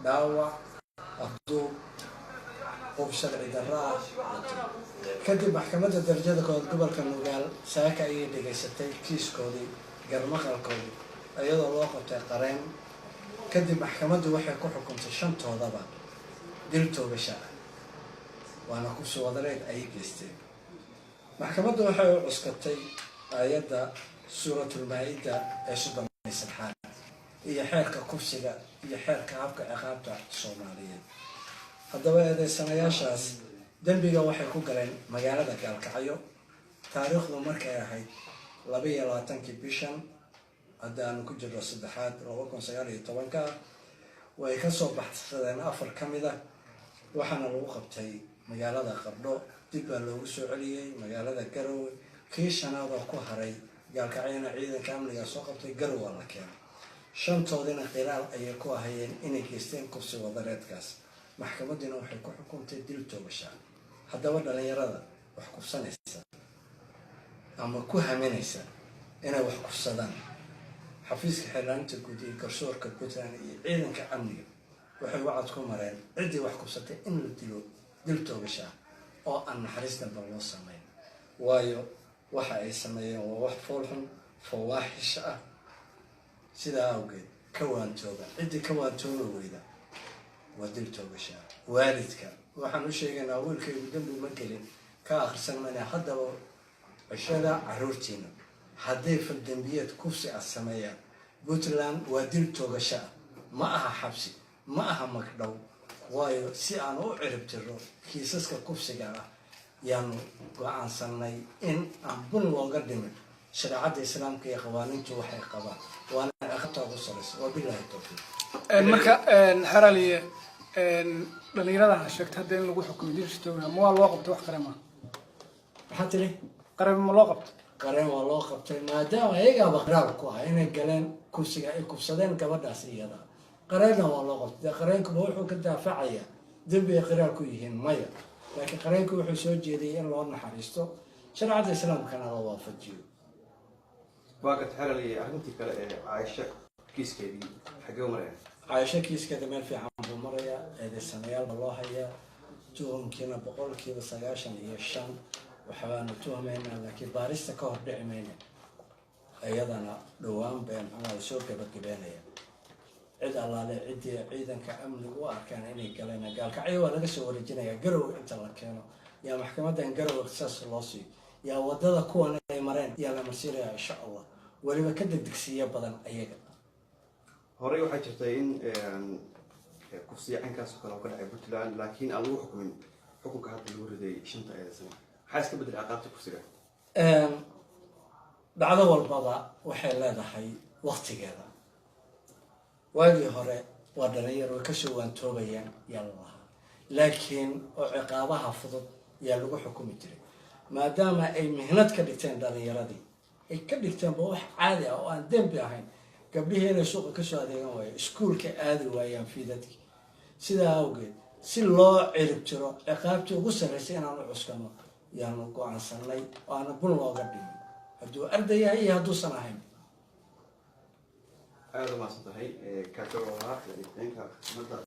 Dhaawac, afduub, hub sharci darro ah wato. Kadib maxkamadda darajada koowaad gobolka Nugaal saaka ayay dhegaysatay kiiskoodii, garmaqalkoodii, iyadoo loo qabtay qareen. Kadib maxkamaddu waxay ku xukuntay shantoodaba dil toogasha ah, waana kufsi wadareed ayay geysteen. Maxkamaddu waxay u cuskatay aayadda Suuratulmaa-ida ee 33aad iyo xeerka kufsiga iyo xeerka habka ciqaabta Soomaaliyeed. Haddaba eedeysanayaashaas dembiga waxay ku galeen magaalada Gaalkacyo, taariikhdu markay ahayd 22-kii bishan haddaanu ku jirno saddexaad 2019-ka. Way kasoo baxsadeen afar ka mid ah, waxaana lagu qabtay magaalada Qardho. Dib baa loogu soo celiyey magaalada Garowe. Kii shanaad oo ku haray Gaalkacyana ciidanka amnigaa soo qabtay, Garowe la keenay. Shantoodina qiraal ayay ku ahayeen inay geysteen kufsi wadareedkaas. Maxkamadiina waxay ku xukuntay dil toogasha. Haddaba dhalinyarada wax kufsanaysa ama ku haminaysa inay wax kufsadaan, xafiiska xeerlaaninta guud iyo garsoorka Puntland iyo ciidanka amniga waxay wacad ku mareen ciddii wax kufsatay in la dilo dil toogasha oo aan naxariis damba loo sameyn, waayo waxa ay sameeyeen waa wax foolxun, fawaaxish ah. Sidaa awgeed ka waantooba. Ciddii ka waantooba weyda waa dil toogashaa. Waalidka waxaan u sheegaynaa, "Wiilkaygu dembi ma gelin," ka akhrisan mayna. Haddaba cishada caruurtiina hadday faldembiyeed kufsi ah sameeyaan, Puntland waa dil toogasho ah, ma aha xabsi, ma aha magdhow. Waayo si aan u cirib tiro kiisaska kufsiga ah yaanu go-aansanay in aan bun looga dhimin shareecadda Islaamka iyo qawaaniintu waxay qabaan, waana ciqabta ugu saraysa. Wabilaahi towfiiq. Marka xeraaliye, dhalinyarada sheegta hadda in lagu xukumay dilka toogasha, ma waa loo qabtay wax qarema? Maxaa tiri? Qareen ma loo qabto? Qareen waa loo qabtay, maadaama ayagaaba qiraal ku ah inay galeen kufsiga, ay kufsadeen gabadhaas iyada. Qareenna waa loo qabtay. Dee qareenkuba wuxuu ka daafacayaa dembi ay qiraal ku yihiin? Maya. Laakiin qareenku wuxuu soo jeediyay in loo naxariisto, shareecadda Islaamkana la waafajiyo. Waa garta xeraliye. Arrintii kale ee Caaisha kiiskeedii xaggee u maraya? Caaisho kiiskeeda meel fiican buu marayaa. Eedeysanayaal baa loo hayaa. Tuhumkiina 95% waxbaanu tuhmaynaa, laakiin baarista ka hor dhici mayna. Iyadana dhowaan been maxaa soo gabagabeynaya. Cid allaale ciddii ciidanka amnigu u arkaan inay galeen Gaalkacyo waa laga soo wareejinayaa. Garowe inta la keeno yaa maxkamadan Garowe saas loo siiyo, yaa wadada kuwan ay mareen yaa la marsiinaya, insha Allah, weliba ka degdegsiiya badan ayaga. Horey waxaa jirtay in kufsiya caynkaas oo kale oo ka dhacay Puntland, laakiin aan lagu xukumin xukunka hadda lagu riday shanta eedeysan. Maxaa iska bedelay ciqaabta kufsiga? Dhacdo walbaba waxay leedahay waktigeeda. Waagii hore waa dhalinyar, way kasoo waantoobayaan yaa la lahaa, laakiin oo ciqaabaha fudud yaa lagu xukumi jiray. Maadaama ay mihnad ka dhigteen dhalinyaradii, ay ka dhigteenba wax caadi ah oo aan dembi ahayn, gabdhihii inay suuqa kasoo adeegan waayo, iskuulka aadi waayaan fiidadkii, sidaa awgeed si loo cirib jiro ciqaabtii ugu sarraysay inaan u cuskano yaanu go-aansanay, oo aana bun looga dhimin hadduu arday yahay iyo hadduusan ahayn. Aada u mahadsan tahay. Kaasi oo ahaa xigeenka maxkamadda.